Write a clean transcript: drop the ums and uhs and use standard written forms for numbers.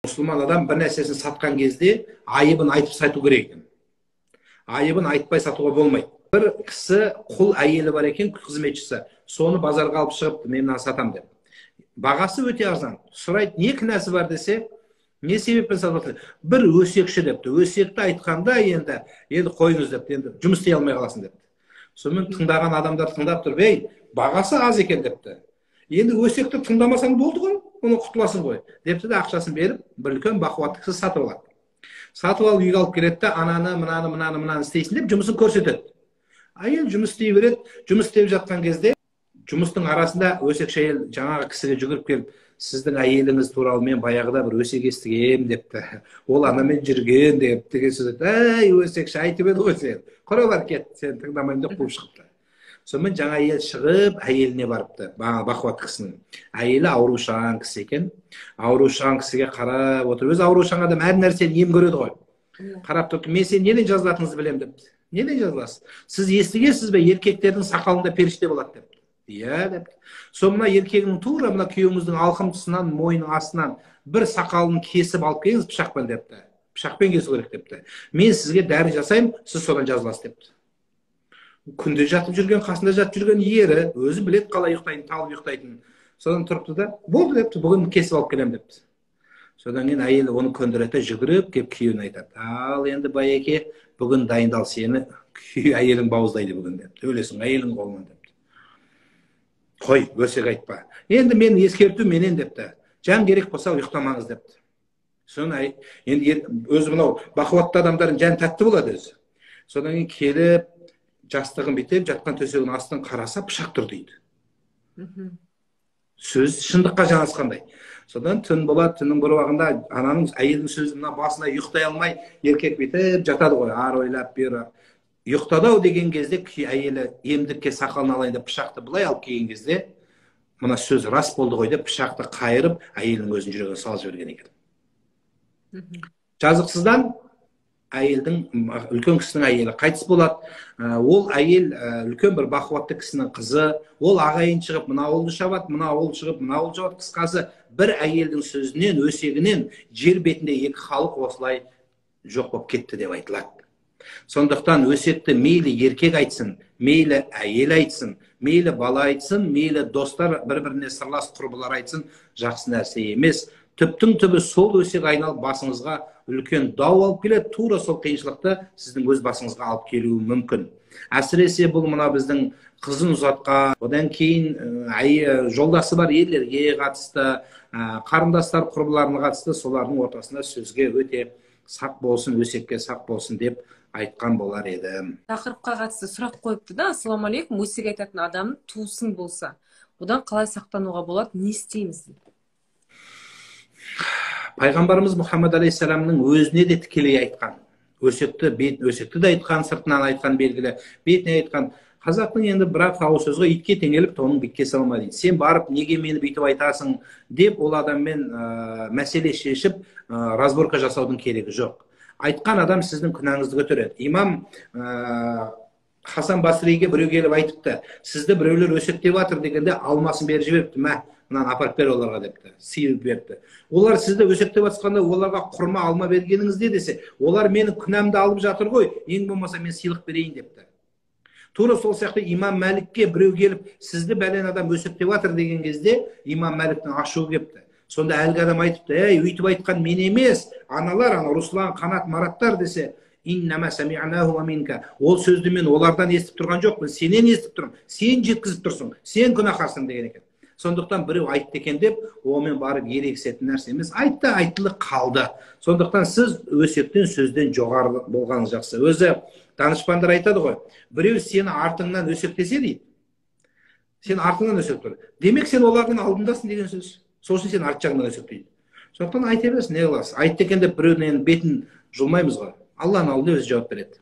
Мұсылман адам бір нәрсесін сатқан кезде айыбын айтып сату керек екен. Айыбын айтпай сатуға болмайды. Бір кісі құл әйелі бар екен, қызметшісі. Соны базарға алып шығыпты, мен мынаны сатам деп. Бағасы өте арзан. Сұрайды, не кінәсі бар десе, не себеппен сатып жатыр? Бір өсекші депті. Өсекті айтқанда енді қойыңыз депті, енді жұмыс істей алмай қаласың депті. Сонымен тыңдаған адамдар тыңдап тұрып, ей, бағасы аз екен депті. Енді өсекті тыңдамасаң болды ғой, оны құтыласың ғой депті де, ақшасын беріп, бір үлкен бақуатты кісі сатып алады. Сатып алып үйге алып келеді де, ананы, мынаны, мынаны, мынаны істейсің деп жұмысын көрсетеді. Әйел жұмыс істей береді. Жұмыс істеп жатқан кезде жұмыстың арасында өсекші әйел жаңағы кісіге жүгіріп келіп, сіздің әйеліңіз туралы мен баяғыда бір өсек естігем депті. Ол анамен жүрген деп деген сөз айтты. Әй, өсекші айтып еді ғой сен. Құра бар кет, сені тыңдамаймын деп қуып шығыпты. Сонымен жаңа әйел шығып, әйеліне барыпты, бақуатты кісінің. Әйелі аурушаң кісі екен. Аурушаң кісіге қарап отыр. Өзі аурушаң адам әр нәрсені ем көреді ғой. Қарап тұрып, мен сені неден жазылатыныңызды білемін депті. Неден жазыласыз? Сіз естігенсіз бе, еркектердің сақалында періште болады депті. Иә депті. Сол мына еркегінің тура мына күйеуіңіздің алқым тұсынан, мойнының астынан бір сақалын кесіп алып келіңіз пышақпен депті. Пышақпен кесу керек депті. Мен сізге дәрі жасаймын, сіз содан жазыласыз депті. Күнде жатып жүрген, қасында жатып жүрген ері, өзі біледі қалай ұйықтайтынын, талып ұйықтайтынын. Содан тұрыпты да, болды депті, бүгін кесіп алып келемін депті. Содан кейін әйелі оны көндіреді, жүгіріп келіп күйеуіне айтады. Ал енді байеке, бүгін дайындал, сені әйелің бауыздайды бүгін депті. Өлесің әйелің қолынан депті. Қой, өсек айтпа. Енді мен ескерту менен депті. Жан керек болса ұйықтамаңыз депті. Соны енді өзі мынау бақуатты адамдардың жаны тәтті болады өзі. Содан кейін келіп жастығын бүйтіп жатқан төсегінің астынан қараса пышақ тұр дейді. Сөз шындыққа жанасқандай. Содан түн болады, түннің бір уағында ананың, әйелдің сөзі мына басына ұйықтай алмай еркек бүйтіп жатады ғой, ары ойлап бері. Ұйықтады ау деген кезде әйелі емдікке сақалын алайын деп пышақты былай алып келген кезде мына сөз рас болды ғой деп пышақты қайырып әйелінің өзінің жүрегіне салып жіберген екен. Жазықсыздан әйелдің, үлкен кісінің әйелі қайтыс болады. Ол әйел үлкен бір бақуатты кісінің қызы. Ол ағайын шығып мына ауылды шабады, мына ауыл шығып мына ауыл шабады. Қысқасы бір әйелдің сөзінен, өсегінен жер бетінде екі халық осылай жоқ болып кетті деп айтылады. Сондықтан өсекті мейлі еркек айтсын, мейлі әйел айтсын, мейлі бала айтсын, мейлі достар бір-біріне сырлас құрбылар айтсын, жақсы нәрсе емес. Түптің түбі сол өсек айналып басыңызға үлкен дау алып келеді, тура сол қиыншылықты сіздің өз басыңызға алып келуі мүмкін. Әсіресе бұл мына біздің қызын ұзатқан, одан кейін жолдасы бар ерлерге қатысты, қарындастар құрбыларына қатысты, солардың ортасында сөзге өте сақ болсын, өсекке сақ болсын деп айтқан болар едім. Тақырыпқа қатысты сұрақ қойыпты да, ассалаумағалейкум, өсек айтатын адам туысың болса, одан қалай сақтануға болады, не істейміз? Пайғамбарымыз Мұхаммад алейхиссаламның өзіне де тікелей айтқан. Өсекті, бет, өсекті де айтқан, сыртынан айтқан белгілі, бетіне айтқан. Қазақтың енді бірақ ауыз сөзі итке теңеліп, тонын битке салма дейді. Сен барып неге мені бүйтіп айтасың деп ол адаммен мәселе шешіп, разборка жасаудың керегі жоқ. Айтқан адам сіздің күнәңізді көтереді. Имам Хасан Басриге біреу келіп айтыпты, сізді біреулер өсектеп жатыр дегенде алмасын беріп жіберіпті, мә, мынаны апарып бер оларға депті, сыйып беріпті. Олар сізді өсектеп жатқанда оларға құрма алма бергеніңіз не десе, олар менің күнәмді алып жатыр ғой, ең болмаса мен сыйлық берейін депті. Тура сол сияқты имам Мәлікке біреу келіп, сізді бәлен адам өсектеп жатыр деген кезде имам Мәліктің ашуы кепті. Сонда әлгі адам айтыпты, ей, өйтіп айтқан мен емес, аналар, ана Руслан, Қанат, Мараттар десе, иннама сами'наху минка. Ол сөзді мен олардан естіп тұрған жоқпын, сенен естіп тұрмын, сен жеткізіп тұрсың, сен күнәһарсың деген екен. Сондықтан біреу айтты екен деп, онымен барып ерегісетін нәрсе емес. Айтты, айтылы қалды. Сондықтан сіз өсектен, сөзден жоғары болғаныңыз жақсы. Өзі данышпандар айтады ғой, біреу сені артыңнан өсектесе дейді, сен артыңнан өсек тұр. Демек сен олардың алдындасың деген сөз. Сол үшін сен арт жағыңнан өсек дейді. Сондықтан айта бересің, не қыласың? Айтты екен деп біреудің енді бетін жұлмаймыз ғой. Алланың алдында өзі жауап береді.